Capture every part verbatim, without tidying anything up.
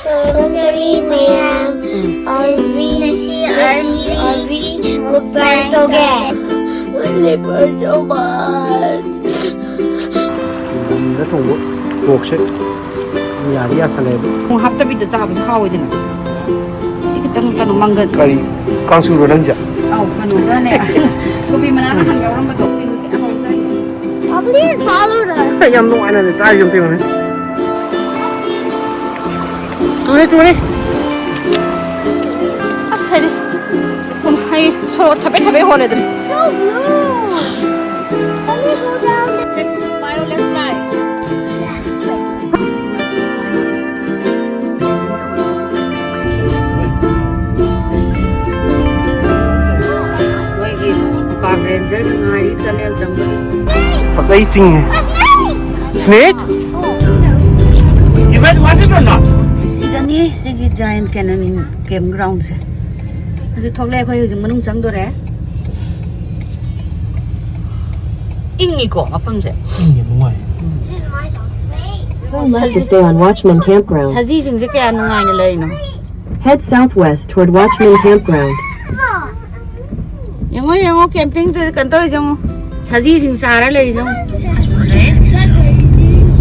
ꯀꯔꯤ ꯃꯌꯥꯝ, ꯑꯥꯔꯚꯤ, ꯉꯁꯤ ꯑꯥꯔꯚꯤ, ꯑꯥꯔꯚꯤ ꯃꯨꯛꯕꯥꯡ ꯇꯧꯒꯦ꯫ My liver so much. ꯌꯨꯝꯗ ꯊꯣꯡꯕ ꯄꯣꯛꯁꯦ ꯌꯥꯗꯤ ꯌꯥꯁꯜꯂꯦꯕ꯫ ꯊꯨꯝ ꯍꯥꯞꯇꯕꯤꯗ ꯆꯥꯕꯁꯨ ꯍꯥꯎꯋꯤꯗꯅ꯫ ꯁꯤ ꯈꯤꯇꯪ ꯀꯩꯅꯣ ꯃꯪꯒꯟ꯫ ꯀꯔꯤ ꯀꯥꯡꯁꯨꯔꯣ ꯅꯪꯁꯦ? ꯑꯧ, ꯀꯩꯅꯣꯒꯅꯦ꯫ ꯀꯣꯕꯤ ꯃꯅꯥ ꯅꯍꯥꯟ ꯌꯥꯎꯔꯝꯕꯗꯣ꯫ ꯑꯉꯧꯕ ꯆꯥꯏ꯫ ꯌꯥꯝ ꯅꯨꯡꯉꯥꯏꯅ ꯆꯥꯔꯤꯁꯦ ꯑꯝꯇ ꯌꯦꯡꯉꯨꯅꯦ꯫ ꯇꯨꯔꯦ, ꯇꯨꯔꯦ꯫ ꯑꯁ, ꯍꯥꯏꯗꯤ, ꯍꯩ, ꯁꯣꯔ ꯊꯕꯦꯠ ꯊꯕꯦꯠ ꯍꯣꯜꯂꯦ ꯑꯗꯨꯅꯤ꯫ ꯃꯣꯏꯒꯤ park rangerꯅ ꯉꯥꯏꯔꯤ tunnel ꯆꯪꯕꯒꯤ꯫ ꯐꯖꯩ ꯆꯤꯡꯁꯦ꯫ Snake? You guys want it or not? ꯁꯤꯗꯅꯤ ꯁꯤꯒꯤ Giant Canyon campgroundꯁꯦ꯫ ꯍꯧꯖꯤꯛ ꯊꯣꯛꯂꯛꯑꯦ, ꯑꯩꯈꯣꯏ ꯍꯧꯖꯤꯛ ꯃꯅꯨꯡ ꯆꯪꯗꯣꯔꯦ꯫ ꯏꯪꯉꯤꯀꯣ ꯃꯐꯝꯁꯦ꯫ ꯏꯪꯉꯦ, ꯅꯨꯡꯉꯥꯏ꯫ Turn left to stay on Watchman Campground. ꯁꯖꯤꯁꯤꯡꯁꯦ ꯀꯌꯥ ꯅꯨꯡꯉꯥꯏꯅ ꯂꯩꯔꯤꯅꯣ? Head southwest toward Watchman Campground. ꯌꯦꯡꯉꯣ, ꯌꯦꯡꯉꯣ, campingꯗ ꯀꯩꯅꯣ ꯇꯧꯔꯤꯁꯦ ꯌꯦꯡꯉꯣ꯫ ꯁꯖꯤꯁꯤꯡ ꯆꯥꯔ ꯂꯩꯔꯤꯁꯦ ꯌꯦꯡꯉꯣ꯫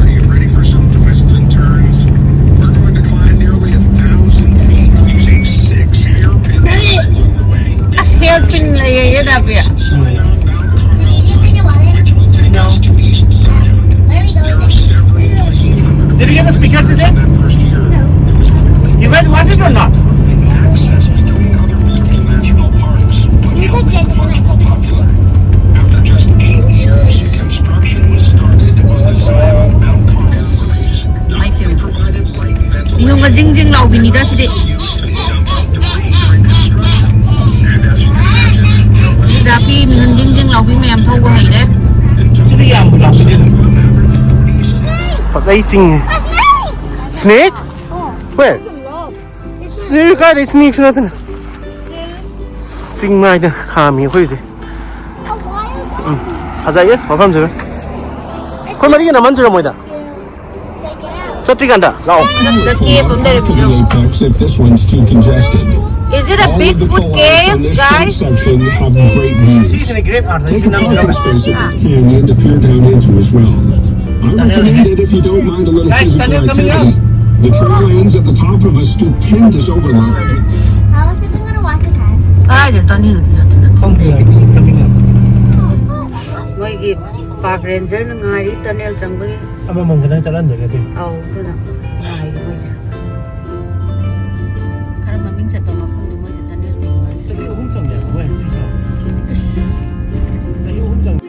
Are you ready for some twists and turns? We're going to climb nearly a thousand feet using six hairpin routes along the way. ꯑꯁ, hairpin ꯂꯩꯌꯦ, Dhabi. Zion, Mount Carmel Tunnel, which will take us to East Zion. There are several places we were to visit in that first year. It was quickly You guys want it or not? Improving access between other beautiful national parks, but helping the parks were popular. After just eight years, construction was started on the Zion Mount Carmel Breeze. Not only provided light and ventilation, ꯃꯤꯍꯨꯟꯒ ꯖꯤꯡ ꯖꯤꯡ ꯂꯥꯎꯕꯤꯅꯤꯗ ꯁꯤꯗꯤ꯫ Debris during construction. And as you can imagine, there was ꯁꯤꯗ ꯃꯤ ꯃꯤꯍꯨꯟ ꯖꯤꯡ ꯖꯤꯡ ꯂꯥꯎꯕꯤ ꯃꯌꯥꯝ ꯊꯧꯕ ꯍꯩꯔꯦ꯫ ꯁꯤꯗꯤ ꯌꯥꯝꯕꯨ ꯂꯥꯎꯁꯤꯜꯂꯦ꯫ ꯐꯖꯩ ꯆꯤꯡꯉꯦ꯫ Snake? Where? Snake ꯀꯥꯏꯗꯩ snakeꯁꯨ ꯅꯠꯇꯅ꯫ ꯆꯤꯡ ꯃꯥꯏꯗ ꯈꯥꯝꯃꯤ ꯑꯩꯈꯣꯏꯁꯦ꯫ ꯎꯝ, ꯐꯖꯩꯌꯦ ꯃꯐꯝꯁꯤꯒ꯫ ꯑꯩꯈꯣꯏ ꯃꯔꯤꯒ ꯅꯝꯍꯟꯁꯤꯔꯣ ꯃꯣꯏꯗ? ꯆꯠꯇ꯭ꯔꯤꯀꯥꯟꯗ ꯂꯥꯛꯑꯣ꯫ ꯅꯪꯁꯤꯗ cave ꯑꯃ ꯂꯩꯔꯝꯃꯤꯗꯣ꯫ After the apex if this one's too congested. Is it a All of the Bigfoot cave, guys? Section have great views. ꯁꯤꯁꯤꯅ great art. Take a parking space at the canyon to peer down into as well. I recommend it if you don't mind a little physical activity. The trail ends at the top of a stupendous overlook. How is everyone gonna wash his hands? ꯀꯗꯥꯏꯗ tunnel? ꯈꯪꯗꯦ, I think it's coming up. ꯃꯣꯏꯒꯤ park rangerꯅ ꯉꯥꯏꯔꯤ tunnel ꯆꯪꯕꯒꯤ꯫ ꯑꯃꯃꯝ ꯈꯛꯇꯪ ꯆꯠꯍꯟꯗꯣꯏꯅꯦ ꯑꯗꯨꯏ꯫ ꯑꯧ, ꯑꯗꯨꯅ ꯉꯥꯏꯔꯤ ꯃꯣꯏꯁꯦ꯫ ꯈꯔ ꯃꯃꯤꯡ ꯆꯠꯄ ꯃꯐꯝꯅꯤ ꯃꯣꯏꯁꯦ tunnel ꯆꯍꯤ ꯑꯍꯨꯝ ꯆꯪꯉꯦ ꯃꯣꯏ ꯁꯤ ꯁꯥꯕ꯫ ꯆꯍꯤ ꯑꯍꯨꯝ ꯆꯪꯉꯦ꯫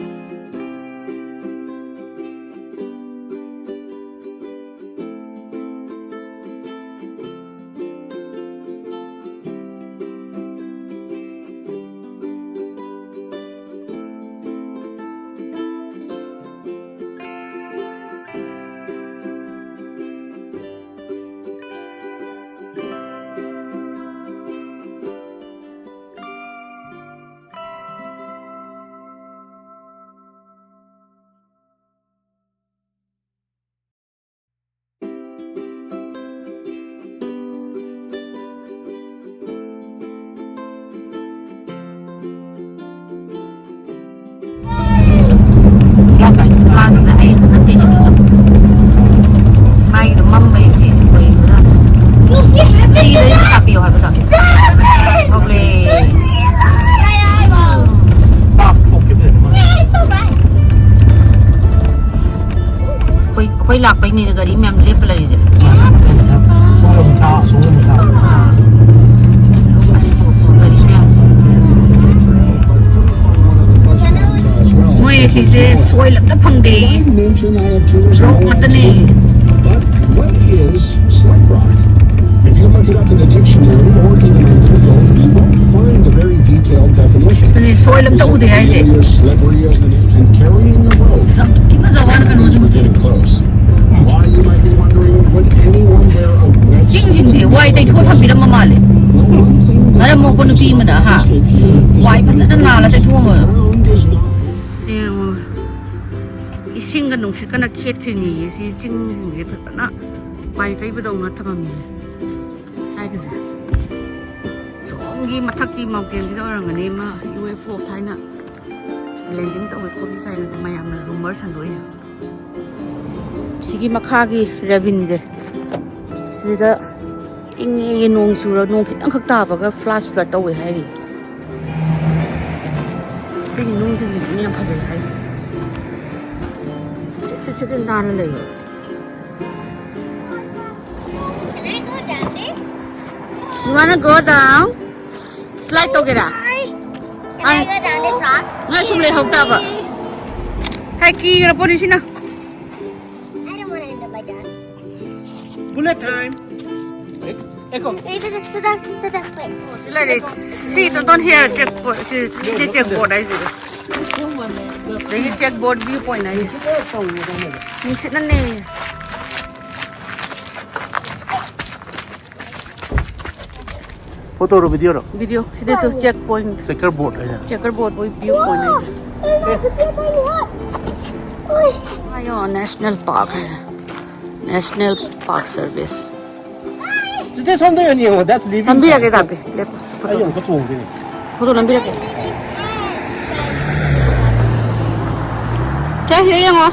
Plus, plus, ꯑꯩ ꯅꯠꯇꯦꯅꯦ꯫ ꯃꯥꯒꯤꯗꯣ ꯃꯝꯕꯩ ꯑꯣꯏꯕ꯭ꯔꯥ? ꯁꯤꯗ ꯄꯩꯁꯥ ꯄꯤꯌꯣ ꯍꯥꯏꯕꯗꯣ꯫ ꯊꯣꯛꯂꯦ꯫ ꯑꯩꯈꯣꯏ, ꯑꯩꯈꯣꯏ ꯂꯥꯛꯄꯩꯅꯤꯅꯦ ꯒꯥꯔꯤ ꯃꯌꯥꯝ ꯂꯦꯞꯄ ꯂꯩꯔꯤꯁꯦ꯫ ꯑꯁ, ꯒꯥꯔꯤ ꯃꯌꯥꯝꯁꯦ꯫ ꯃꯣꯏ ꯑꯁꯤꯁꯦ soil ꯑꯝꯇ ꯐꯪꯗꯦ꯫ Rock ꯉꯥꯛꯇꯅꯦ꯫ But what is slip rock? If you look it up in the dictionary or even on Google, you won't find a very detailed definition. ꯑꯗꯨꯅꯦ, soil ꯑꯝꯇ ꯎꯗꯦ ꯍꯥꯏꯁꯦ꯫ Is it really as slippery as the name? And carrying a rope. ꯌꯥꯝ ꯊꯤ ꯐꯖꯕ ꯋꯥꯅꯤ ꯀꯩꯅꯣꯁꯤꯡꯁꯦ꯫ Getting close. Why, you might be wondering, would anyone wear a wet ꯆꯤꯡꯁꯤꯡꯁꯦ ꯋꯥꯏ ꯇꯩꯊꯣꯛꯑ ꯊꯝꯕꯤꯔꯝꯕ ꯃꯥꯜꯂꯦ꯫ Well, one thing that ꯃꯔꯝ ꯃꯣꯛꯄ ꯅꯨꯄꯤ ꯑꯃꯅ, ꯍꯥ? Escape here is ꯋꯥꯏ ꯐꯖꯅ ꯅꯥꯜꯂ ꯇꯩꯊꯣꯛꯑꯝꯃ꯫ Ground is not ꯁꯦ ꯌꯦꯡꯉꯣ꯫ ꯏꯁꯤꯡꯒ ꯅꯨꯡꯁꯤꯠꯀꯅ ꯈꯦꯠꯈ꯭ꯔꯤꯅꯤꯌꯦ ꯁꯤ ꯆꯤꯡꯁꯤꯡꯁꯦ ꯐꯖꯅ ꯄꯥꯏ ꯇꯩꯕꯗꯧꯅ ꯊꯝꯃꯝꯃꯤꯁꯦ꯫ ꯁ꯭ꯋꯥꯏꯒꯁꯦ ꯁꯣꯝꯒꯤ ꯃꯊꯛꯀꯤ ꯃꯥꯎꯟꯇꯦꯟꯁꯤꯗ ꯑꯣꯏꯔꯝꯒꯅꯤ ꯑꯃ ꯌꯨ ꯑꯦꯐ ꯑꯣ ꯊꯥꯏꯅ ꯂꯦꯟꯗꯤꯡ ꯇꯧꯋꯦ ꯈꯣꯠꯂꯤ ꯀꯥꯏꯅ ꯃꯌꯥꯝꯅ ꯔꯨꯃꯔ ꯁꯟꯗꯣꯛꯏꯁꯦ꯫ ꯁꯤꯒꯤ ꯃꯈꯥꯒꯤ ꯔꯦꯕꯤꯟꯁꯦ ꯁꯤꯗ ꯏꯪꯉꯦ, ꯅꯣꯡ ꯆꯨꯔ ꯅꯣꯡ ꯈꯤꯇꯪꯈꯛ ꯇꯥꯕꯒ ꯐ꯭ꯂꯥꯁ ꯐ꯭ꯂꯠ ꯇꯧꯋꯦ ꯍꯥꯏꯔꯤ꯫ ꯁꯤꯒꯤ ꯅꯨꯡꯁꯤꯡꯁꯤꯅꯤ ꯌꯥꯝ ꯐꯖꯩ ꯍꯥꯏꯁꯦ꯫ ꯁꯤꯠ ꯁꯤꯠ ꯁꯤꯠ ꯁꯤꯠ ꯅꯥꯟꯅ ꯂꯩꯕ꯫ You wanna go down? Slide ꯇꯧꯒꯦꯔꯥ? Can I go down this rock? ꯅꯣꯏ ꯁꯨꯝ ꯂꯩꯍꯧ ꯇꯥꯕ꯫ ꯍꯥꯏ ꯀꯤꯈ꯭ꯔ ꯄꯣꯠꯅꯤ ꯁꯤꯅ꯫ I don't wanna end up like that. Bullet time. Echo. Hey, dada, dada, dada, wait. ꯁꯤ ꯂꯩꯔꯦ꯫ ꯁꯤ ꯇꯣꯟ ꯍꯤꯌꯔ ꯆꯦꯛ ꯄꯣꯏꯟ꯫ ꯁꯤ ꯁꯤꯅꯦ ꯆꯦꯛ ꯕꯣꯔꯗ ꯍꯥꯏꯁꯦ꯫ ꯑꯗꯒꯤ ꯆꯦꯛ ꯕꯣꯔꯗ ꯚ꯭ꯌꯨ ꯄꯣꯏꯟ ꯍꯥꯏꯁꯦ꯫ ꯅꯨꯡꯁꯤꯠꯅꯅꯦ꯫ ꯐꯣꯇꯣꯔꯣ ꯚꯤꯗꯤꯑꯣꯔꯣ? ꯚꯤꯗꯤꯑꯣ꯫ ꯁꯤꯗꯤ ꯇꯨ ꯆꯦꯛ ꯄꯣꯏꯟ꯫ ꯆꯦꯀꯔ ꯕꯣꯔꯗ ꯍꯥꯏꯅ꯫ ꯆꯦꯀꯔ ꯕꯣꯔꯗ ꯚ꯭ꯌꯨ ꯄꯣꯏꯟ ꯍꯥꯏꯁꯦ꯫ ꯑꯌꯣ, ꯅꯦꯁꯅꯦꯜ ꯄꯥꯔꯛ ꯍꯥꯏꯁꯦ꯫ National park service. ꯆꯤꯆꯦ, ꯁꯣꯝꯗ ꯑꯣꯏꯅ ꯌꯦꯡꯉꯣ, that's living ꯅꯝꯕꯤꯔꯒꯦ, sound꯫ ꯇꯥꯕꯤ꯫ ꯂꯦꯞꯄꯣ꯫ ꯑꯩ ꯑꯃꯨꯛꯀ ꯆꯣꯡꯗꯣꯏꯅꯦ꯫ ꯐꯣꯇꯣ ꯅꯝꯕꯤꯔꯛꯀꯦ꯫ ꯁꯦ, ꯁꯤꯗ ꯌꯦꯡꯉꯣ꯫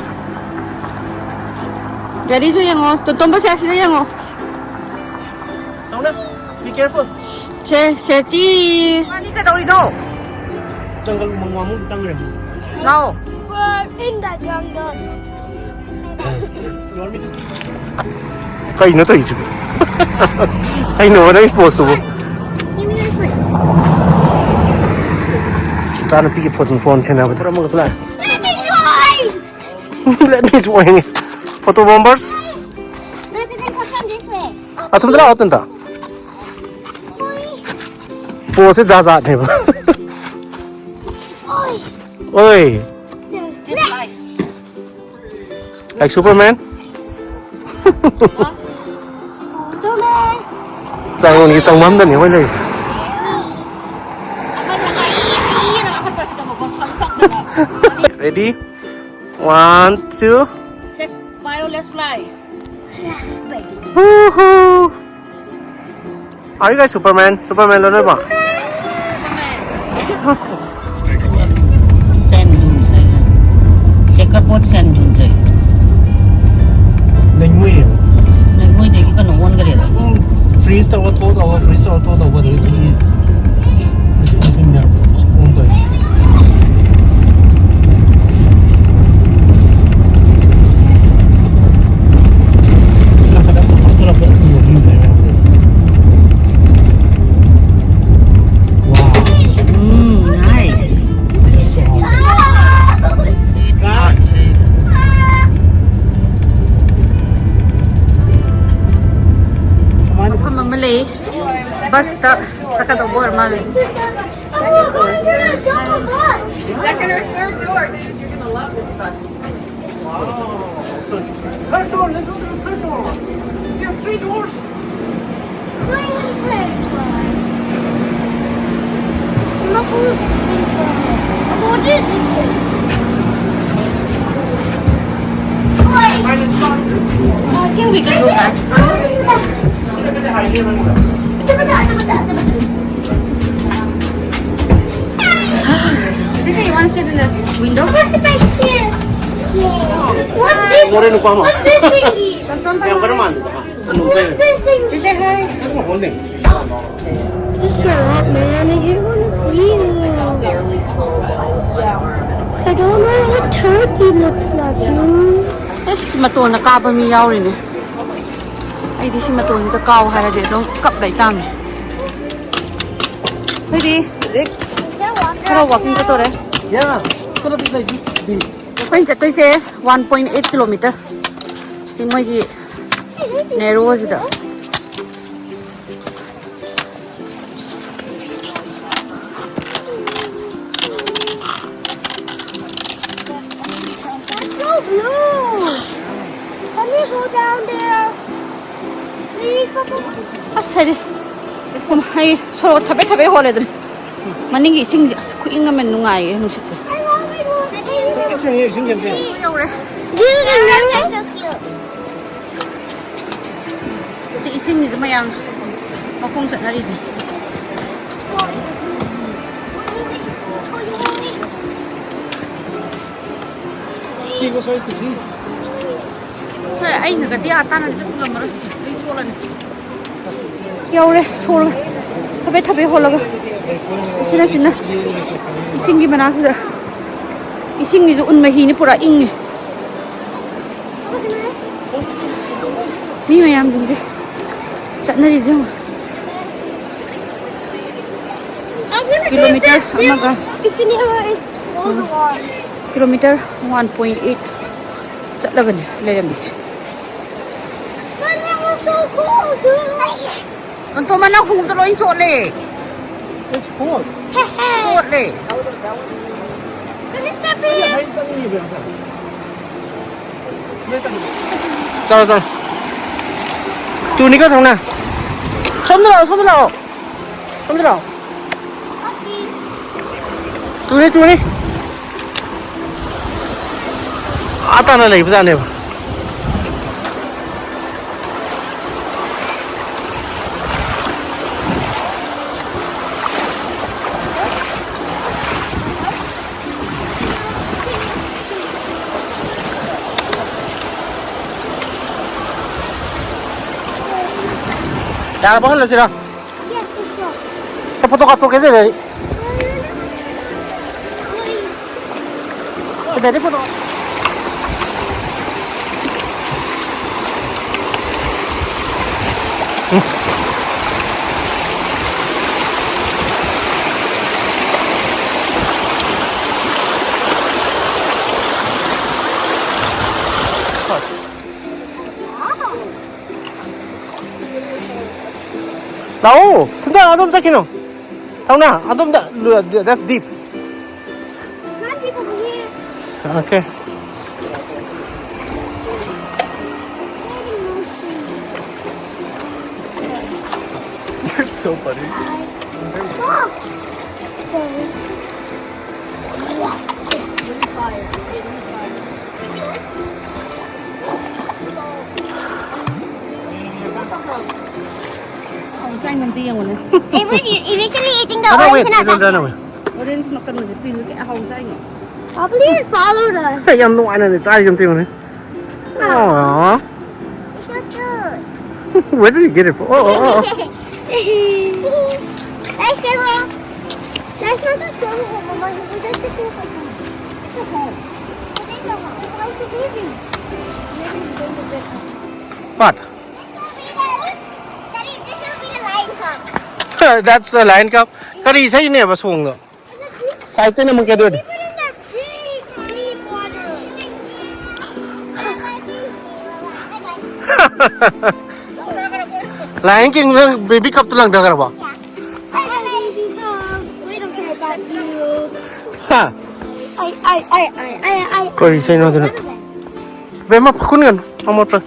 ꯒꯥꯔꯤꯁꯨ ꯌꯦꯡꯉꯣ꯫ ꯇꯣ-, ꯇꯣꯝꯕ, ꯁꯦ, ꯁꯤꯗ ꯌꯦꯡꯉꯣ꯫ ꯇꯧꯅ꯫ Be careful꯫ Say, say, cheese꯫ ꯃꯥꯅꯤ ꯀꯩꯗꯧꯔꯤꯅꯣ? ꯖꯪꯒꯜ ꯎꯃꯪ ꯋꯥꯃꯪꯗ ꯆꯪꯈ꯭ꯔꯦ꯫ ꯂꯥꯛꯑꯣ꯫ We're in the jungle. ꯀꯩꯅꯣ ꯇꯧꯔꯤꯁꯤꯕꯣ? ꯀꯩꯅꯣ ꯅꯪꯒꯤ ꯄꯣꯁꯇꯨꯕꯨ? ꯆꯥ ꯅꯨꯄꯤꯒꯤ ꯐꯣꯟ, ꯐꯣꯟ ꯁꯦꯟꯅꯕꯗ ꯄꯨꯔꯝꯃꯒꯁꯨ ꯂꯥꯛꯑꯦ꯫ Let me join! Let me join. Photo bombers. Rather than come from this way. ꯑꯁꯣꯝꯗ ꯂꯥꯛꯑꯣ, ꯇꯟꯇ꯫ ꯄꯣꯁꯁꯦ ꯖꯥꯠ ꯖꯥꯠꯅꯦꯕ꯫ ꯑꯣꯏ꯫ Like Superman? ꯆꯪꯉꯣꯟꯒꯤ ꯆꯪꯐꯝꯗꯅꯤ ꯑꯩꯈꯣꯏ ꯂꯩꯔꯤꯁꯦ꯫ Ready? One, two. Pyro, let's fly. Woohoo! Are you guys Superman? Superman low ꯅꯣꯏꯕꯣ? Sand dunes ꯍꯥꯏꯁꯦ꯫ Checkerboard sand dunes ꯍꯥꯏꯁꯦ꯫ ꯂꯩꯉꯣꯏ꯫ ꯂꯩꯉꯣꯏꯗꯒꯤ ꯀꯩꯅꯣ ꯑꯣꯟꯈꯔꯦꯗ꯫ Fridge ꯇꯧꯔ ꯊꯣꯛ ꯇꯧꯕ, ꯐ꯭ꯔꯤꯖ ꯇꯧꯔ ꯊꯣꯛ ꯇꯧꯕ ꯑꯗꯨꯒꯤ ꯆꯍꯤ ꯂꯤꯁꯤꯡ ꯂꯤꯁꯤꯡꯗ ꯐꯣꯟ ꯇꯧꯔꯤ꯫ ꯎꯝ, nice. ꯃꯐꯝ ꯑꯃ ꯂꯩ, ꯕꯁꯇ ꯆꯠꯀꯗꯧꯕ ꯑꯣꯏꯔ ꯃꯥꯜꯂꯦ꯫ Second or third door, dude, you're gonna love this bus. Third door, let's go to the third door. There are three doors. Where is the third door? Look who's in front. What is this thing? Boy. I think we can go back. Look at that, look at that, look at that. Tita, you want to sit in the window? What's the big here? What's this? More than Obama. What's this thingy? What's this thing? This is hi. Just shut up, man. I hate when it's you. I don't know what turkey looks like, dude. ꯑꯁ, ꯃꯇꯣꯟꯗ ꯀꯥꯕ ꯃꯤ ꯌꯥꯎꯔꯤꯅꯦ꯫ ꯑꯩꯗꯤ ꯁꯤ ꯃꯇꯣꯟꯁꯤꯗ ꯀꯥꯎ ꯍꯥꯏꯔꯗꯤ ꯑꯗꯨꯝ ꯀꯞ ꯂꯩ ꯇꯥꯕꯅꯤ꯫ ꯑꯩꯈꯣꯏꯗꯤ ꯍꯧꯖꯤꯛ ꯈꯔ walking ꯆꯠꯇꯣꯔꯦ꯫ Yeah, it's gonna be like this big. ꯑꯩꯈꯣꯏꯅ ꯆꯠꯇꯣꯏꯁꯦ one point eight kilometer꯫ ꯁꯤ ꯃꯣꯏꯒꯤ narrow ꯁꯤꯗ꯫ It's so blue. Can we go down there? Please, Papa. ꯑꯁ, ꯍꯥꯏꯗꯤ, ꯑꯩ ꯁꯣꯔ ꯊꯕꯦ ꯊꯕꯦ ꯍꯣꯜꯂꯦ ꯑꯗꯨꯅꯤ꯫ ꯃꯅꯤꯡꯒꯤ ꯏꯁꯤꯡꯁꯦ, ꯑꯁ, ꯈꯨꯏꯪ ꯑꯃ ꯅꯨꯡꯉꯥꯏꯌꯦ ꯅꯨꯡꯁꯤꯠꯁꯦ꯫ I want my water. ꯌꯧꯔꯦ꯫ ꯁꯤ ꯏꯁꯤꯡꯒꯤꯁꯦ ꯃꯌꯥꯝ ꯃꯈꯣꯡ ꯆꯠꯅꯔꯤꯁꯦ꯫ ꯁꯤ ꯉꯁꯥꯏ ꯇꯨꯁꯤ꯫ ꯍꯣꯏ, ꯑꯩꯅꯒꯗꯤ ꯑꯥ ꯇꯥꯟꯅ ꯆꯠꯄ ꯉꯝꯃꯔꯣꯏ꯫ ꯑꯩ ꯆꯣꯠꯂꯅꯤ꯫ ꯌꯧꯔꯦ, ꯁꯣꯔꯒ ꯊꯕꯦ ꯊꯕꯦ ꯍꯣꯜꯂꯒ꯫ ꯎꯆꯤꯟ ꯅꯥꯆꯤꯟꯅ ꯏꯁꯤꯡꯒꯤ ꯃꯅꯥꯛꯁꯤꯗ꯫ ꯏꯁꯤꯡꯒꯤꯁꯨ ꯎꯟ ꯃꯍꯤꯅꯤ, ꯄꯨꯔꯥ ꯏꯪꯉꯦ꯫ ꯃꯤ ꯃꯌꯥꯝꯁꯤꯡꯁꯦ ꯆꯠꯅꯔꯤꯁꯦ ꯌꯦꯡꯉꯣ꯫ ꯀꯤꯂꯣꯃꯤꯇꯔ ꯑꯃꯒ, ꯎꯝ, ꯀꯤꯂꯣꯃꯤꯇꯔ ꯋꯥꯟ ꯄꯣꯏꯟ ꯑꯩꯠ ꯆꯠꯂꯒꯅꯤ ꯂꯩꯔꯝꯃꯤꯁꯦ꯫ ꯅꯟꯇꯣꯝꯕ, ꯅꯪ ꯈꯣꯡꯎꯞꯇꯣ ꯂꯣꯏ ꯆꯣꯠꯂꯦ꯫ It's cold. ꯆꯣꯠꯂꯦ꯫ ꯆꯠꯂꯣ, ꯆꯠꯂꯣ꯫ ꯇꯨꯅꯤ ꯈꯔ ꯊꯧꯅ꯫ ꯁꯣꯝꯗ ꯂꯥꯛꯑꯣ, ꯁꯣꯝꯗ ꯂꯥꯛꯑꯣ꯫ ꯁꯣꯝꯗ ꯂꯥꯛꯑꯣ꯫ ꯇꯨꯅꯤ, ꯇꯨꯅꯤ꯫ ꯑꯥ ꯇꯥꯅ ꯂꯩꯕꯖꯥꯠꯅꯦꯕ꯫ ꯌꯥꯔꯕ, ꯍꯜꯂꯁꯤꯔ? ꯁꯦ, ꯐꯣꯇꯣ ꯀꯥꯞꯊꯣꯛꯀꯦ, ꯁꯤꯗꯗꯤ꯫ ꯁꯤꯗꯗꯤ ꯐꯣꯇꯣ꯫ ꯂꯥꯛꯑꯣ, ꯊꯨꯝꯖꯥꯡ ꯑꯗꯣꯝ ꯆꯠꯈꯤꯅꯣ꯫ ꯊꯧꯅꯥ, ꯑꯗꯣꯝꯗ, that's deep. Okay. You're so funny. ꯆꯥꯏ ꯑꯝꯇ ꯌꯦꯡꯉꯨꯅꯦ꯫ It was initially eating the Run away, orange and don't run attack. Away. Orange ꯃꯀꯟ ꯑꯣꯏꯁꯦ ꯄꯤꯜꯁꯦ ꯀꯌꯥ ꯍꯥꯎ ꯆꯥꯏꯅꯣ꯫ Probably it followed us. ꯌꯥꯝ ꯅꯨꯡꯉꯥꯏꯅꯅꯦ ꯆꯥꯔꯤꯁꯦ ꯑꯝꯇ ꯌꯦꯡꯉꯨꯅꯦ꯫ Aww. It's so cute. Where did you get it from? Oh, oh, oh, oh. Let's go. Let's go to school. Mama, we just took it from home. It's okay. But they don't want. Why is it leaving? Maybe it's going to get What? This will be the, Daddy, this will be the lion cub. That's the lion cub. ꯀꯔꯤ ꯏꯁꯩꯅꯦꯕ ꯁꯣꯡꯗꯣ? ꯁꯥꯏꯠꯇꯅ ꯑꯃꯨꯛ ꯀꯩꯗꯧꯔꯤ? Put in the pig sleep water. Lion King ꯅꯪ baby ꯀꯞꯇ ꯂꯪꯊꯈ꯭ꯔꯕꯣ? Hi, baby cub. We don't care about you. ꯍꯥ? I, I, I, I, I, I. ꯀꯔꯤ ꯏꯁꯩꯅꯣ ꯑꯗꯨꯅ? ꯕꯦꯝꯃ ꯐꯨꯟꯒꯅꯨ ꯑꯃꯣꯠꯄ꯫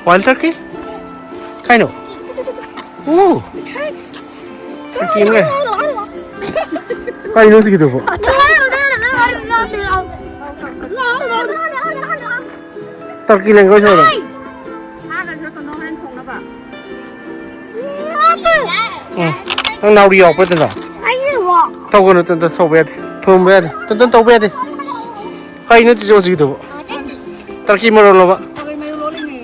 Wild turkey? ꯀꯥꯏꯅꯣ? ꯑꯣ! Turkey ꯑꯃ ꯂꯩ꯫ ꯀꯩꯅꯣ ꯍꯧꯖꯤꯛꯀꯤꯗꯨꯕꯣ? Turkey language ꯑꯣꯏꯔꯣ? ꯁꯥꯒ ꯁꯣꯏꯀꯅꯣ ꯍꯣꯔꯦꯟ ꯊꯣꯡꯅꯕ꯫ ꯎꯝ꯫ ꯅꯪ ꯅꯥꯎꯔꯤ ꯌꯥꯎꯔꯛꯄ꯭ꯔꯥ ꯇꯟꯗꯟ? I need a walk. ꯇꯧꯒꯅꯨ ꯇꯟꯗꯟ, ꯇꯧꯕ ꯌꯥꯗꯦ꯫ ꯊꯣꯝꯕ ꯌꯥꯗꯦ꯫ ꯇꯟꯗꯟ ꯇꯧꯕ ꯌꯥꯗꯦ꯫ ꯀꯩꯅꯣ ꯆꯤꯆꯦ ꯍꯧꯖꯤꯛꯀꯤꯗꯨꯕꯣ? Turkey ꯃꯔꯣꯜꯂꯣꯕ? ꯊꯔꯣꯏ ꯃꯔꯨ ꯂꯣꯜꯂꯤꯅꯦ꯫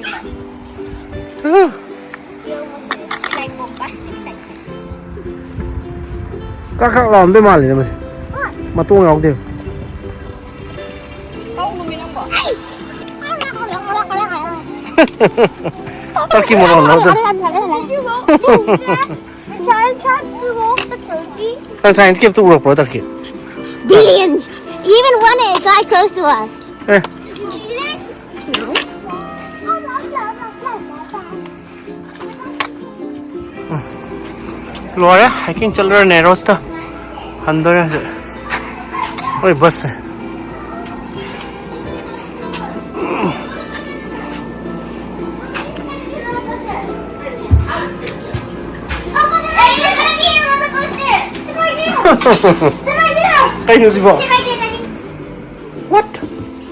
ꯀꯛ ꯀꯛ ꯂꯥꯎꯔꯝꯗꯣꯏ ꯃꯥꯜꯂꯤꯗ ꯃꯁꯤ꯫ ꯃꯇꯣꯡ ꯌꯥꯎꯗꯦ꯫ ꯀꯧ ꯅꯨꯃꯤꯠ ꯅꯪꯕꯣ꯫ Turkey ꯃꯔꯣꯜꯂꯣ ꯑꯗꯨ? Science got to walk the turkey. ꯅꯪ science ꯀꯦꯞꯇ ꯎꯔꯛꯄ꯭ꯔꯣ turkey? Billions. Even one is right close to us. ꯑꯦ꯫ ꯂꯣꯏꯔꯦ, hiking ꯆꯠꯂꯨꯔꯅꯦ ꯔꯣꯁꯇ꯫ ꯍꯟꯗꯣꯔꯦ ꯍꯧꯖꯤꯛ꯫ ꯍꯣꯏ, busꯁꯦ꯫ ꯀꯩꯅꯣ ꯁꯤꯕꯣ? What?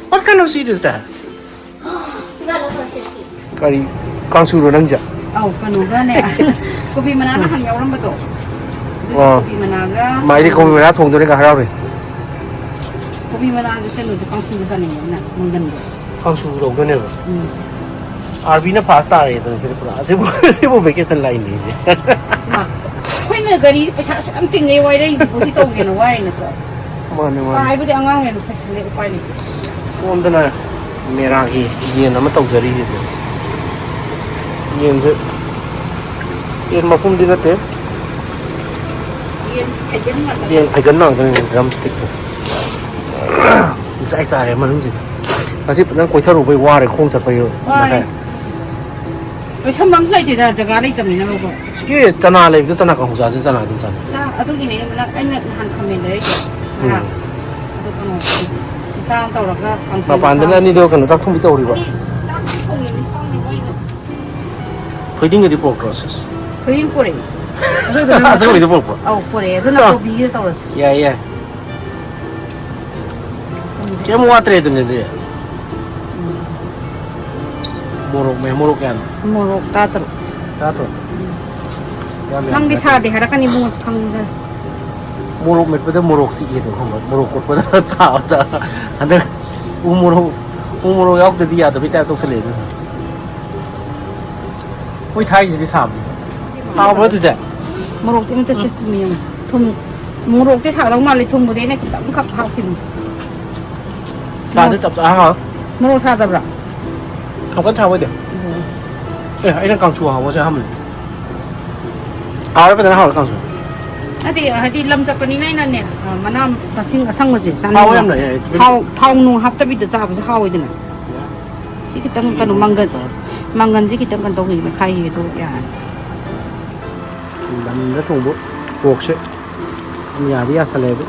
What kind of seed is that? ꯀꯔꯤ ꯀꯥꯡꯁꯨꯔꯣ ꯅꯪꯁꯦ? ꯑꯧ, ꯀꯩꯅꯣꯒꯅꯦ꯫ ꯀꯣꯕꯤ ꯃꯅꯥ ꯅꯍꯥꯟ ꯌꯥꯎꯔꯝꯕꯗꯣ꯫ ꯑꯗꯨꯒꯤ ꯑꯣ꯫ ꯀꯣꯕꯤ ꯃꯅꯥꯒ ꯃꯥꯏꯗꯤ ꯀꯣꯕꯤ ꯃꯅꯥ ꯊꯣꯡꯗꯣꯔꯦꯒ ꯍꯔꯥꯎꯔꯦ꯫ ꯀꯣꯕꯤ ꯃꯅꯥꯁꯦ ꯀꯩꯅꯣꯁꯦ ꯀꯥꯡꯁꯨꯗ ꯆꯥꯅꯤꯡꯉꯦ ꯑꯩꯅ, ꯃꯪꯒꯟꯗꯣ꯫ ꯀꯥꯡꯁꯨ ꯇꯧꯗꯣꯏꯅꯦꯕ꯫ ꯎꯝ꯫ ꯑꯥꯔꯕꯤꯅ ꯐꯥꯁ ꯇꯥꯔꯦꯗꯅ ꯁꯤꯗꯤ ꯄꯨꯔꯥ꯫ ꯑꯁꯤꯕꯨ, ꯑꯁꯤꯕꯨ ꯚꯦꯀꯦꯁꯟ ꯂꯥꯛꯏꯅꯦ ꯑꯩꯁꯦ꯫ ꯃꯥ, ꯑꯩꯈꯣꯏꯅ ꯒꯥꯔꯤ ꯄꯩꯁꯥ ꯑꯁꯨꯛ ꯌꯥꯝ ꯇꯤꯡꯉꯦ ꯋꯥꯏꯔꯛꯏꯁꯤꯕꯨ ꯁꯤ ꯇꯧꯒꯦꯅ ꯋꯥꯏꯔꯤ ꯅꯠꯇ꯭ꯔꯣ? ꯃꯥꯅꯦ, ꯃꯥꯅꯦ꯫ ꯆꯥꯏꯕꯗꯤ ꯑꯉꯥꯡ ꯍꯦꯟꯅ ꯁꯦꯁꯜꯂꯦ, ꯎꯄꯥꯏ ꯂꯩꯇꯦ꯫ ꯁꯣꯝꯗꯅ ꯃꯦꯔꯥꯒꯤ ꯌꯦꯟ ꯑꯃ ꯇꯧꯖꯔꯤꯁꯤꯗꯤ꯫ ꯌꯦꯟꯁꯦ, ꯌꯦꯟ ꯃꯄꯨꯝꯗꯤ ꯅꯠꯇꯦ꯫ ꯌꯦꯟ ꯐꯩꯒꯟ ꯉꯥꯛꯇꯅꯦ꯫ ꯌꯦꯟ ꯐꯩꯒꯟ ꯉꯥꯛꯇꯅꯤ, ꯗ꯭ꯔꯝ ꯁ꯭ꯇꯤꯛꯇꯣ꯫ ꯆꯥꯏ ꯆꯥꯔꯦ ꯃꯅꯨꯡꯁꯤꯗ꯫ ꯉꯁꯤ ꯐꯖꯅ ꯀꯣꯏꯊꯔꯨꯕꯩ ꯋꯥꯔꯦ, ꯈꯣꯡ ꯆꯠꯄꯒꯤ ꯋꯥꯔꯦ꯫ ꯉꯁꯥꯏ꯫ ꯂꯣꯏꯁꯟꯕ ꯑꯃꯁꯨ ꯂꯩꯇꯦꯗ, ꯖꯒꯥ ꯂꯩꯇꯕꯅꯤꯅꯕꯀꯣ꯫ ꯁꯤꯒꯤ ꯆꯅꯥ ꯂꯩꯕꯗꯣ, ꯆꯅꯥ ꯀꯥꯡꯍꯧ ꯆꯥꯁꯦ, ꯆꯅꯥ ꯑꯗꯨꯝ ꯆꯥꯅꯤ꯫ ꯆꯥ-, ꯑꯗꯨꯒꯤꯅꯦ ꯑꯩꯅ ꯃꯅꯥꯛ-, ꯑꯩꯅ ꯅꯍꯥꯟ ꯈꯥꯃꯦꯟ ꯂꯩꯔꯛꯏꯗꯣ꯫ ꯎꯝ꯫ ꯉꯔꯥꯡ꯫ ꯑꯗꯨ ꯀꯩꯅꯣ, ꯃꯆꯥ ꯑꯃ ꯇꯧꯔꯒ ꯀꯥꯡꯁꯣꯏ ꯃꯄꯥꯟꯗꯅ ꯃꯆꯥ ꯑꯃ꯫ ꯑꯅꯤꯗꯣ ꯀꯩꯅꯣ, ꯆꯥꯛ ꯊꯣꯡꯕꯤ ꯇꯧꯔꯤꯕ? ꯑꯅꯤ ꯆꯥꯛ ꯊꯣꯡꯉꯤꯅꯤ, ꯊꯣꯡꯉꯤ ꯃꯣꯏꯗꯣ꯫ ꯊꯣꯏꯗꯤꯡꯒꯗꯤ ꯄꯣꯔꯛꯇ꯭ꯔꯣ, ꯁꯤꯁ? ꯊꯣꯏꯗꯤꯡ ꯄꯣꯔꯛꯑꯦ꯫ ꯑꯗꯨꯗꯨꯅ ꯑꯆꯧꯕꯁꯨ ꯄꯣꯔꯛꯄ꯭ꯔꯣ? ꯑꯧ, ꯄꯣꯔꯛꯑꯦ꯫ ꯑꯗꯨꯅ ꯑꯥ꯫ ꯀꯣꯕꯤꯒ ꯇꯧꯔꯁꯤ꯫ ꯌꯥꯏ, ꯌꯥꯏ꯫ ꯀꯩꯝ ꯋꯥꯠꯇ꯭ꯔꯦ ꯑꯗꯨꯅꯦ ꯑꯗꯨꯗꯤ꯫ ꯎꯝ꯫ ꯃꯣꯔꯣꯛ ꯃꯦ-, ꯃꯣꯔꯣꯛ ꯀꯌꯥꯅꯣ? ꯃꯣꯔꯣꯛ ꯇꯔꯥꯇꯔꯨꯛ꯫ ꯇꯔꯥꯇꯔꯨꯛ? ꯌꯥꯝ ꯌꯥꯝ ꯅꯪꯗꯤ ꯅꯠꯇꯦ꯫ ꯁꯥꯗꯦ ꯍꯥꯏꯔꯛꯀꯅꯤ ꯏꯕꯨꯡꯉꯣ, ꯈꯪꯉꯤꯗꯅ꯫ ꯃꯣꯔꯣꯛ ꯃꯦꯠꯄꯗ ꯃꯣꯔꯣꯛ ꯆꯤꯛꯑꯦꯗꯣ ꯈꯪꯕ꯭ꯔꯥ? ꯃꯣꯔꯣꯛ ꯀꯣꯠꯄꯗ ꯆꯥꯕꯗ꯫ ꯍꯟꯗꯛ ꯎ ꯃꯣꯔꯣꯛ, ꯎ ꯃꯣꯔꯣꯛ ꯌꯥꯎꯗ꯭ꯔꯗꯤ ꯌꯥꯗꯕꯩ ꯇꯥꯏꯞ ꯇꯧꯁꯜꯂꯛꯑꯦ ꯑꯗꯨꯅ꯫ ꯃꯣꯏ ꯊꯥꯏꯁꯤꯗꯤ ꯁꯥꯕꯅꯤ꯫ ꯁꯥꯕ꯭ꯔꯣ ꯆꯤꯆꯦ? ꯃꯣꯔꯣꯛꯇꯤ ꯑꯝꯇ ꯆꯨꯞꯄꯨ ꯌꯦꯡꯉꯨ꯫ ꯊꯨꯝ, ꯃꯣꯔꯣꯛꯇꯤ ꯁꯥꯗꯧ ꯃꯥꯜꯂꯦ, ꯊꯨꯝꯕꯨꯗꯤ ꯑꯩꯅ ꯈꯤꯇꯪꯈꯛ ꯍꯥꯞꯈꯤꯕꯅꯤ꯫ ꯁꯥꯗꯤ ꯆꯞ ꯆꯥ ꯍꯥꯎꯋꯦ꯫ ꯃꯣꯔꯣꯛ ꯁꯥꯗꯕ꯭ꯔꯥ? ꯌꯥꯝ ꯀꯟꯅ ꯁꯥꯕ ꯑꯣꯏꯗꯦ꯫ ꯑꯣ꯫ ꯑꯦ, ꯑꯩꯅ ꯀꯥꯡꯁꯨ ꯍꯥꯎꯕꯁꯦ ꯑꯍꯥꯟꯕꯅꯦ꯫ ꯍꯥꯎꯔꯦ, ꯐꯖꯅ ꯍꯥꯎꯔꯦ ꯀꯥꯡꯁꯨ꯫ ꯅꯠꯇꯦ, ꯍꯥꯏꯗꯤ ꯂꯝ ꯆꯠꯄꯅꯤꯅ ꯑꯩꯅꯅꯦ, ꯑ, ꯃꯅꯥ ꯃꯁꯤꯡ ꯑꯁꯪꯕꯁꯦ ꯍꯥꯎꯋꯦ ꯆꯥꯅꯤꯡꯕ꯫ ꯌꯥꯝꯅ, ꯌꯥꯏ, ꯌꯥꯏ꯫ ꯊꯥꯎ, ꯊꯥꯎ ꯅꯨꯡ ꯍꯥꯞꯇꯕꯤꯗ ꯆꯥꯕꯁꯦ ꯍꯥꯎꯋꯤꯗꯅ꯫ ꯁꯤ ꯈꯤꯇꯪ ꯀꯩꯅꯣ ꯃꯪꯒꯟ, ꯃꯪꯒꯟꯁꯦ ꯈꯤꯇꯪ ꯀꯩꯅꯣ ꯇꯧꯈꯤꯒꯦ, ꯃꯦꯠꯈꯥꯏꯈꯤꯒꯦ, ꯑꯗꯨꯒ ꯌꯥꯔꯅꯤ꯫ ꯂꯝꯗ ꯊꯣꯡꯕ ꯄꯣꯔꯛꯁꯦ ꯌꯥꯗꯤ ꯌꯥꯁꯜꯂꯦ, ꯑꯗꯨ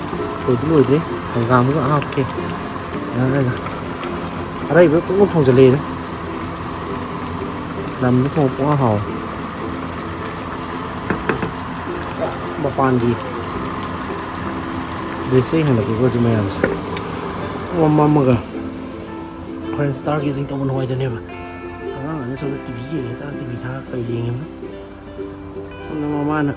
ꯂꯣꯏꯗꯤ ꯂꯣꯏꯗ꯭ꯔꯤ꯫ ꯍꯪꯒꯥꯝꯒ ꯍꯥꯞꯀꯦ꯫ ꯌꯥꯔꯦꯗ꯫ ꯑꯔꯩꯕ ꯄꯨꯡꯊꯣꯡ ꯊꯣꯡꯖꯜꯂꯛꯑꯦꯗ꯫ ꯂꯝꯗ ꯊꯣꯡꯕ ꯄꯨꯡꯍꯥꯎ ꯍꯥꯎꯋꯦ꯫ ꯃꯄꯥꯟꯒꯤ ꯗ꯭ꯔꯦꯁꯁꯦ ꯌꯦꯡꯍꯜꯂꯛꯀꯦꯀꯣ, ꯁꯤ ꯃꯌꯥꯝꯁꯦ꯫ ꯄꯨꯡꯃꯝ ꯃꯝꯃꯒ ꯍꯣꯔꯦꯟ ꯁ꯭ꯇꯥꯔ ꯒꯦꯖꯤꯡ ꯇꯧꯕ ꯅꯨꯡꯉꯥꯏꯗꯣꯏꯅꯦꯕ꯫ ꯑꯉꯥꯡ ꯑꯅꯤ ꯁꯣꯝꯗ ꯇꯤꯚꯤ ꯌꯦꯡꯉꯦ, ꯇꯥ ꯇꯤꯚꯤ ꯊꯥꯔꯛꯄ ꯌꯦꯡꯉꯤꯕꯅꯤ꯫ ꯁꯣꯝꯗ ꯃꯃꯥꯅ,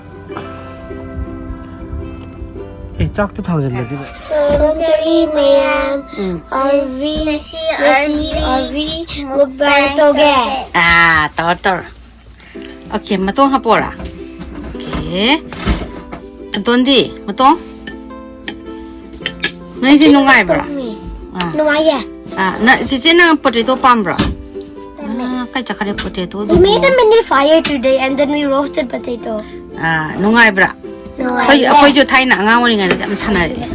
ꯑꯦ, ꯆꯥꯛꯇꯣ ꯊꯥꯡꯖꯜꯂꯒꯦ꯫ ꯈꯨꯔꯨꯝꯖꯔꯤ ꯃꯌꯥꯝ꯫ ꯎꯝ꯫ ꯑꯥꯔꯚꯤ, ꯉꯁꯤ ꯉꯁꯤ ꯑꯥꯔꯚꯤ ꯑꯥꯔꯚꯤ ꯃꯨꯛꯕꯥꯡ ꯃꯨꯛꯕꯥꯡ ꯇꯧꯒꯦ꯫ ꯇꯧꯒꯦ꯫ ꯑꯥ, ꯇꯧꯔꯣ, ꯇꯧꯔꯣ꯫ ꯑꯣꯀꯦ, ꯃꯇꯣꯡ ꯍꯥꯞꯄꯣꯔꯥ? ꯑꯣꯀꯦ꯫ ꯑꯗꯣꯟꯗꯤ, ꯃꯇꯣꯡ? ꯅꯪꯁꯦ ꯅꯨꯡꯉꯥꯏꯕ꯭ꯔꯥ? ꯄꯥꯝꯃꯤ꯫ ꯑꯥ꯫ ꯅꯨꯡꯉꯥꯏꯌꯦ꯫ ꯑꯥ, ꯅ-, ꯆꯤꯆꯦ, ꯅꯪ ꯄꯣꯇꯦꯇꯣ ꯄꯥꯝꯕ꯭ꯔꯣ? ꯄꯥꯝꯃꯦ꯫ ꯑꯥ, ꯀꯥꯏ ꯆꯠꯈ꯭ꯔꯦ ꯄꯣꯇꯦꯇꯣꯗꯨꯕꯨ? We made a mini fire today and then we roasted potato. ꯑꯥ, ꯅꯨꯡꯉꯥꯏꯕ꯭ꯔꯥ? ꯅꯨꯡꯉꯥꯏꯌꯦ꯫ ꯑꯩꯈꯣꯏ, ꯑꯩꯈꯣꯏꯁꯨ ꯊꯥꯏꯅ ꯑꯉꯥꯡ ꯑꯣꯏꯔꯤꯉꯩꯗ ꯌꯥꯝ ꯁꯥꯟꯅꯔꯛꯑꯦ꯫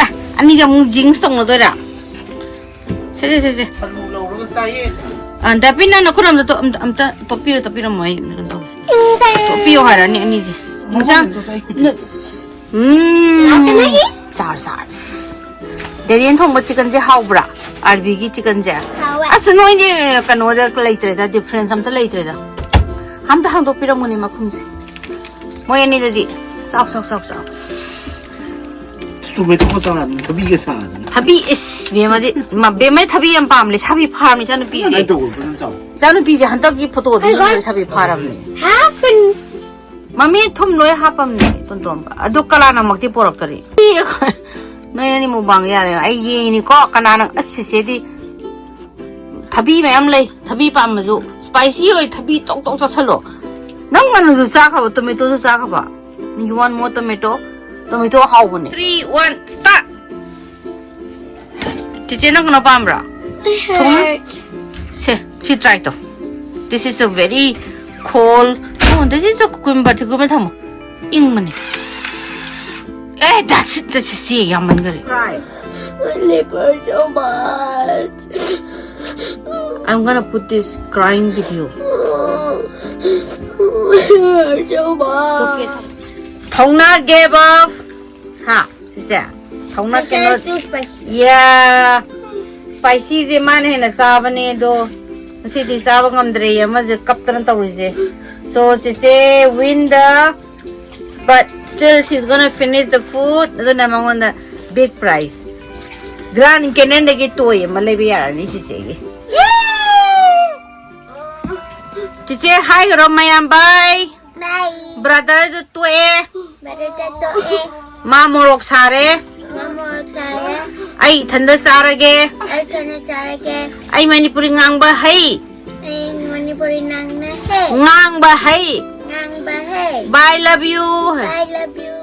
ꯑꯦ, ꯑꯅꯤꯁꯦ ꯑꯃꯨꯛ ꯖꯤꯡꯁ ꯇꯧꯅꯗꯣꯏꯔꯥ? ꯁꯦ, ꯁꯦ, ꯁꯦ, ꯁꯦ꯫ ꯑꯂꯨ ꯂꯧꯔꯒ ꯆꯥꯏꯌꯦ꯫ ꯑꯥ, ꯗꯥꯄꯤ, ꯅꯪ ꯅꯈꯨꯠ ꯑꯝꯇ ꯇꯣ-, ꯑꯝꯇ, ꯑꯝꯇ ꯇꯣꯠꯄꯤꯔꯣ, ꯇꯣꯠꯄꯤꯔꯝꯃꯣ, ꯑꯩ ꯀꯩꯅꯣ ꯇꯧꯒꯦ꯫ ꯇꯣꯠꯄꯤꯌꯣ ꯍꯥꯏꯔꯅꯤ ꯑꯅꯤꯁꯦ꯫ ꯏꯟꯁꯥꯡ, ꯃꯉꯣꯟꯗ ꯆꯥꯏ꯫ ꯎꯝ꯫ ꯆꯥꯔ, ꯆꯥꯔ꯫ ꯗꯦꯅꯤꯌꯦꯜ ꯊꯣꯡꯕ ꯆꯤꯛꯀꯟꯁꯦ ꯍꯥꯎꯕ꯭ꯔꯥ? ꯑꯥꯔꯕꯤꯒꯤ ꯆꯤꯛꯀꯟꯁꯦ? ꯍꯥꯎꯋꯦ꯫ ꯑꯁ, ꯅꯣꯏꯗꯤ ꯀꯩꯅꯣꯗ ꯂꯩꯇ꯭ꯔꯦꯗ, ꯗꯤꯐ꯭ꯔꯦꯟꯁ ꯑꯝꯇ ꯂꯩꯇ꯭ꯔꯦꯗ꯫ ꯑꯝꯇ ꯍꯥꯡꯗꯣꯛꯄꯤꯔꯝꯃꯨꯅꯦ ꯃꯈꯨꯝꯁꯦ꯫ ꯃꯣꯏ ꯑꯅꯤꯗꯗꯤ ꯆꯥꯎ, ꯆꯥꯎ, ꯆꯥꯎ, ꯆꯥꯎ꯫ ꯑꯁ꯫ ꯇꯣꯃꯦꯇꯣꯒ ꯆꯥꯔꯗꯤ ꯊꯕꯤꯒ ꯁꯥꯗꯅ꯫ ꯊꯕꯤ, ꯏꯁ, ꯕꯦꯝꯃꯗꯤ, ꯃꯥ, ꯕꯦꯝꯃꯗꯤ ꯊꯕꯤ ꯌꯥꯝ ꯄꯥꯝꯂꯦ, ꯁꯥꯕꯤ ꯐꯥꯔꯝꯅꯤ ꯏꯆꯥꯅꯨꯄꯤꯁꯦ꯫ ꯀꯃꯥꯏꯅ ꯇꯧꯕ ꯐꯖꯅ ꯆꯥꯎ꯫ ꯏꯆꯥꯅꯨꯄꯤꯁꯦ ꯍꯟꯗꯛꯀꯤ ꯐꯣꯇꯣꯗꯤ ꯑꯩ ꯌꯦꯡꯕꯗ ꯁꯥꯕꯤ ꯐꯥꯔꯝꯅꯤ꯫ Half an ꯃꯃꯤ ꯊꯨꯝ ꯂꯣꯏ ꯍꯥꯞꯄꯝꯅꯦ, ꯇꯣꯟꯇꯣꯝꯕ꯫ ꯑꯗꯨ ꯀꯂꯥꯅꯃꯛꯇꯤ ꯄꯣꯔꯛꯇꯔꯤ꯫ ꯅꯣꯏ ꯑꯅꯤ ꯃꯨꯛꯕꯥꯡ ꯌꯥꯔꯦ꯫ ꯑꯩ ꯌꯦꯡꯉꯤꯅꯤꯀꯣ, ꯀꯅꯥꯅ, ꯑꯁ, ꯆꯤꯆꯦꯗꯤ ꯊꯕꯤ ꯃꯌꯥꯝ ꯂꯩ꯫ ꯊꯕꯤ ꯄꯥꯝꯕꯁꯨ, spicy ꯑꯣꯏ, ꯊꯕꯤ ꯇꯣꯛ ꯇꯣꯛ ꯆꯥꯁꯜꯂꯣ꯫ ꯅꯪ ꯉꯟꯅꯁꯨ ꯆꯥꯈ꯭ꯔꯕ, ꯇꯣꯃꯦꯇꯣꯁꯨ ꯆꯥꯈ꯭ꯔꯕ? You want more tomato? Tomato ꯍꯥꯎꯕꯅꯦ꯫ Three, one, start! ꯆꯤꯆꯦ, ꯅꯪ ꯀꯩꯅꯣ ꯄꯥꯝꯕ꯭ꯔꯥ? ꯊꯨꯝ? ꯁꯦ, ꯁꯤ try ꯇꯧ꯫ This is a very cold. Oh, this is a cucumber. Cucumber ꯊꯝꯃꯣ꯫ ꯏꯪꯕꯅꯦ꯫ ꯑꯦ, that's it, that's it. ꯁꯤ ꯌꯥꯝꯃꯟꯈꯔꯦ꯫ Cry. I love her so much. I'm gonna put this crying video. I love her so much. ꯊꯧꯅꯥ gave up. ꯍꯥ, ꯁꯤꯁꯦ? ꯊꯧꯅꯥ ꯀꯩꯅꯣ? Too spicy. Yeah. Spicyꯁꯦ ꯃꯥꯅ ꯍꯦꯟꯅ ꯆꯥꯕꯅꯦ, ꯑꯗꯣ ꯉꯁꯤꯗꯤ ꯆꯥꯕ ꯉꯝꯗ꯭ꯔꯦ, ꯑꯃꯁꯦ ꯀꯞꯇꯅ ꯇꯧꯔꯤꯁꯦ꯫ So, ꯁꯤꯁꯦ win the, but still she's gonna finish the food. ꯑꯗꯨꯅ ꯃꯉꯣꯟꯗ big prize, Grand Canyonꯗꯒꯤ toy ꯑꯃ ꯂꯩꯕ ꯌꯥꯔꯅꯤ ꯁꯤꯁꯦꯒꯤ꯫ ꯆꯤꯆꯦ ꯍꯥꯏꯈ꯭ꯔꯣ ꯃꯌꯥꯝ ꯕꯥꯏ꯫ ꯃꯩ ꯕ꯭ꯔꯗꯔꯗꯨ ꯇꯣꯛꯑꯦ꯫ ꯕꯔꯦꯇ ꯇꯣꯛꯑꯦ꯫ ꯃꯥ ꯃꯣꯔꯣꯛ ꯁꯥꯔꯦ꯫ ꯃꯃꯣ ꯇꯥꯔꯦ꯫ ꯑꯩ ꯏꯊꯟꯗ ꯆꯥꯔꯒꯦ꯫ ꯑꯩ ꯊꯅ ꯆꯥꯔꯒꯦ꯫ ꯑꯩ ꯃꯅꯤꯄꯨꯔꯤ ꯉꯥꯡꯕ ꯍꯩ꯫ ꯑꯩ ꯃꯅꯤꯄꯨꯔꯤ ꯅꯪꯅ ꯍꯦ꯫ ꯉꯥꯡꯕ ꯍꯩ꯫ ꯉꯥꯡꯕ ꯍꯦ꯫ Bye, love you. I love you.